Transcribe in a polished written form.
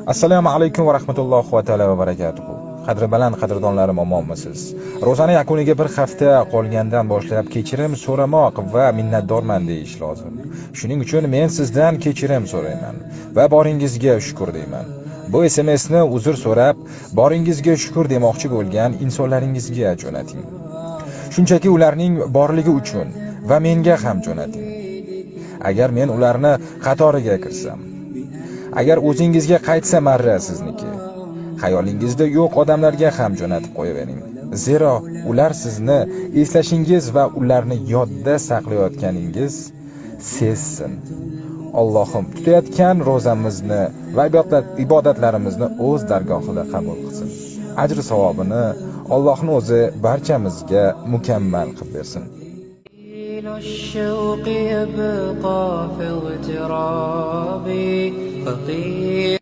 Assalomu alaykum va rahmatullohi va taala va barakatuhu. Qadri baland qadrdonlarim, omonmisiz? Ro'zani yakuniga bir hafta qolgandan boshlab kechirim so'ramoq va minnatdorman deyish lozim. Shuning uchun men sizdan kechirim so'rayman va boringizga shukr deyman. Bu SMSni uzr so'rab, boringizga shukr demoqchi bo'lgan insonlaringizga jo'nating. Shunchaki ularning borligi uchun va menga ham jo'nating. Agar men ularni qatoriga kirsam, agar o'zingizga qaytsa marra sizniki, xayolingizda yo'q odamlarga ham jo'natib qo'yavering. Zero ular sizni eslashingiz va ularni yodda saqlayotganingiz sezsin. Allohim tutayotgan ro'zamizni va ibodatlarimizni o'z dargohida qabul qilsin. Ajr savobini Allohning o'zi barchamizga mukammal qilib bersin. الشوق يبقى في اغترابي فقير.